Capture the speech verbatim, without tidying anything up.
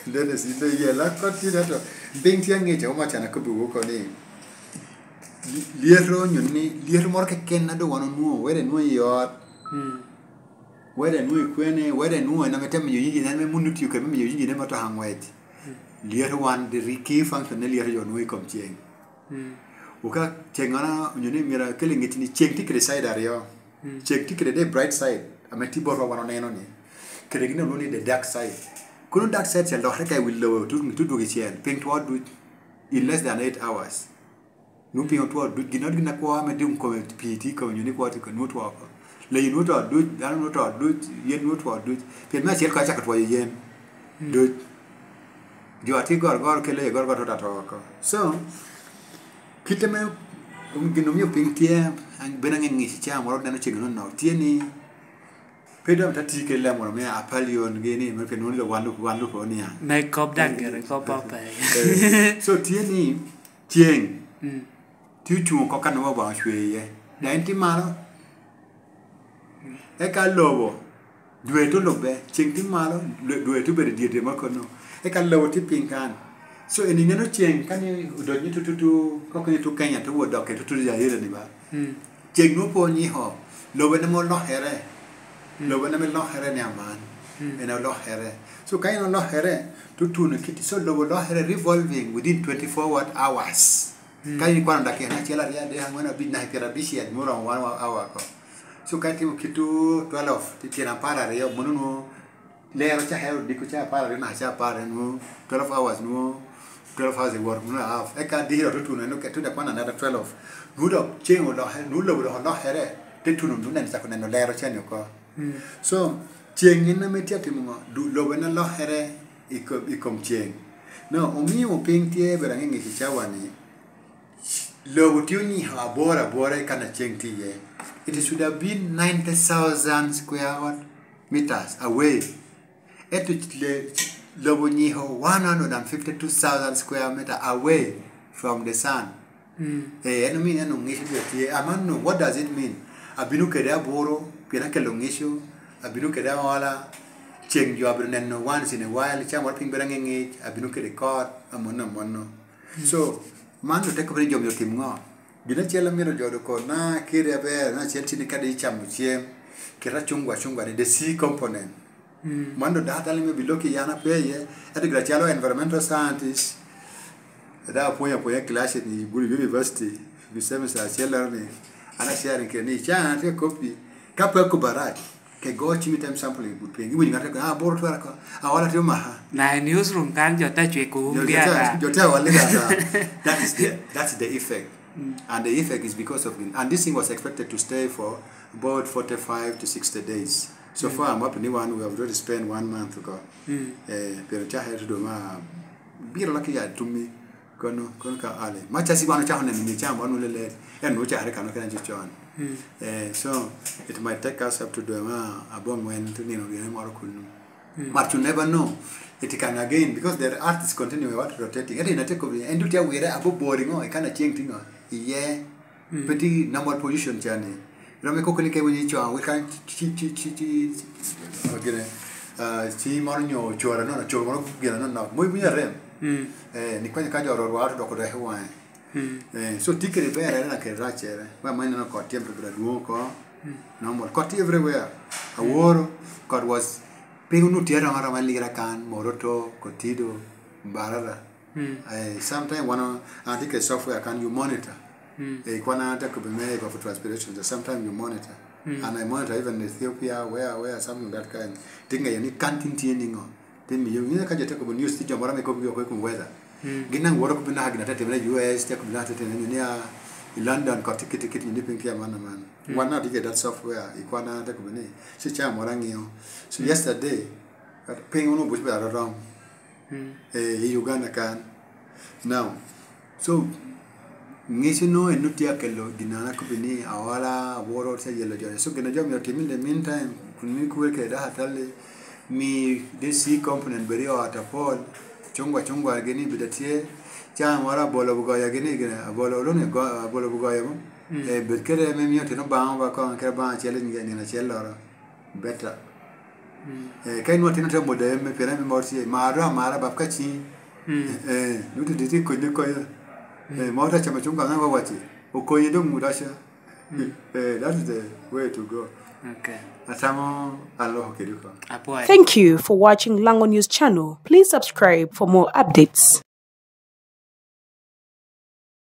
Dennis, in doŋ iye lak kop tye, ento piny tye aŋec, aoma can akobbiwu oko ni, lyeto, nyo ni lyeto moro keken a doŋ wan onwoŋo, wede nwoŋo i ot, wede nwoŋo i kwene, wede nwoŋo en ame te miyo yinjine, en ame munu tio kede me miyo yinjine motoka ŋwec. Lyeto wan, the re-, key function ne lyeto jo nwoŋo i kom ceng. Wuka ceng ŋana onyo ni myero akel i ŋec ni ceng tye kede side aryo. Ceng tye kede the bright side, ame tye botwa wan oneno ni. Kede gin olwoŋo ni the dark side. Kono dark side ca lokere ka i wi lobo, tut, tut dwogo i cel. Piny two duc in less than eight hours. Nwoŋo piny otwo duc, gin ot gin akwo ame dum kome pii tye i kome, nyo ni kwo tye i kome, nwoŋo two oko. Leyi nwoŋo two duc, dano nwoŋo two duc, yen nwoŋo two duc. Pien me acel kong acako twoyo yen duc. Jo a tye gorogoro kelo iye gorogoro, tota to oko. So, kit ame gin omio piny tye, an-, bedo aŋeŋec i caa moro, neno ceng nonok, tye ni pe dok te tye kede leb moro me apalion gi ni, me pe nwoŋo wan lupo, wan lupo niaŋ. Me kop daŋ gire, kop ope. Eh, so tye ni ceng tye ocuŋ oko ka nwoŋo Obaŋa ocweo iye. Daŋ en tye malo. Eka lobo, dwe te lubbe, ceng tye malo, dwe, dwe te bedo i dye dye moro kono. Eka lobo tye piny kan. So, en ineno ceng ka ni odonyo tututu, koko ni tuk Kenya, te wot dok ke tututu i Zaire ni ba. Ceng nwoŋo pe onyiko, lobo en ame olokere. Lobo en ame lokere ni aman. En olokere. So, ka en olokere, tutuno kiti. So, lobo lokere revolving within twenty-four what hours. Ka in ikwano dakika acel, aryo, adek, aŋwen, abic, naka pyerabicel, nwoŋo oromo one hour oko. So, ka itimo kit twelve, tye tyen apar aryo, mono nwoŋo lero cakere odiko ca apar aryo, naka ca apar aryo, nwoŋo twelve hours, nwoŋo twelve hours e wot, nwoŋo half. Eka diro tutuno, en oketo dek kwan another twelve. Nwoŋo dok ceng olokere, nwoŋo lobo dok olokere, te tuno, nwoŋo neno, cako neno lero ca ni oko. So, ceng en ame tye atimo ŋo? Du-, lobo en alokere i ko-, i kom ceng. No, omio piny tye bedo aŋeŋec i cawa ni, lobo tye onyiko aboro aboro i kan a ceng tye iye. It should have been ninety thousand square what meters away. Ento le-, lobo onyiko one hundred and fifty-two thousand square meter away from the sun. Eh, en omio en oŋeco jo tye. Aman no, what does it mean? Abino kede aboro, pien akelo ŋeco, abino kede aola, ceng jo abino neno once in a while, ca moro piny bedo aŋeŋec, abino kede kot, amono amono. So, man oteko bino jo myero otim ŋo? Gin acel amito jo dok kona kede aber, me acel tye ni kadi icamo cem, kit acungwa, acungwa ni the C component. Man dok data lime bilok i an ape iye, ento gire calo environmental scientist, dok apwonyo apwonya i class i Gulu University, i semester acel lero ni, an a sharing kede ni, ca an atye akoppi, ka pe akobo arac, ke go cim item sampling but piny, iwinyo ŋatte kono, "Ah, aboro twara ko, aola tye omaka." Na i newsroom kan jo te cweko wumgi ata. Jo te aolle ata. That is the, that's the effect. And the effect is because of, and this thing was expected to stay for about forty-five to sixty days. So far, I'm happy ni wan, we have already spent one month ago. Eh, pero cakere to dong, ah, biro laki ya tumi, kono, kono ka ale. Ma casi wan ocako neno ni cam wan wole let. En ocakere kano kena cocon. Eh, so, it might take us up to dwe ma abongwen to nino gine moro kunu. But you never know. It can again, because the earth is continuing what rotating. Ento in atye kobi, en dutye awire, abo boring o, ikana ceng tingo. Iye. Pe tye i normal position ca ni. Romo i koko ni ka iwinyo ico, we can ci, ci, ci, ci, ci, ah, gine, ah, ci moro nyo cwara nono, cwara moro gine nono, mo iwinyo arem. Eh, ni kwanyo ka jo rwarwa to dok odok i waŋe. Eh, so tye kede berre na kede raccere. Wa ma ineno kot tye bira dwong oko. Normal. Kot tye everywhere. Aworo, kot was, piny onut tye aroma aroma Lira kan, Moroto, Kotido, Mbarara. Eh, sometimes wan, an tye kede software kan, you monitor. Eh, kwan an atye kobi me evapotranspiration, so sometimes you monitor. And I monitor even Ethiopia, where, where, something that kind. Tye ŋeyo ni kan tin tye niŋo. Tye miyo, ŋeyo ka jo tye kobo news, tye jo moro ame kobo oko i kom weather. Gin daŋ woto kobo naka gin ate timere i U S, tye kobo naka ate timere ni a, i London, kot tye kiti kiti, ni piny tye aman aman. Wan daŋ tye kede that software, i kwan an atye kobo ni, ci caa moro aŋeo. So yesterday, piny wun obuc bene arorom. Eh, i Uganda kan. Now, so, ŋeco nongo en tye akelo gin an akobbi ni aola, aworo, tye yelo jo. So, gin a jo myero otim in the meantime, kun ni kwer kede dok atali, mi the C component bed i ot apol, cungwa, cungwa gini bed atye, caa moro abolo bugoya gini, gini, abolo, oluni go-, abolo bugoya mo. Eh, bed kede me miyo tino baŋo ba kong, kede baŋo acel i nino acel loro. Better. Eh, ka inwongo tin atye amode me pien ame mor tye, maro amara bab ka cing. Eh, nuti diti konyo konyo. Eh, mor ta chama chung kanga wawati. Okonyo dong mudacha. Eh, that is the way to go. Okay. Atamo aloko kedi ko. Apwoyo. Thank you for watching Lango News Channel. Please subscribe for more updates.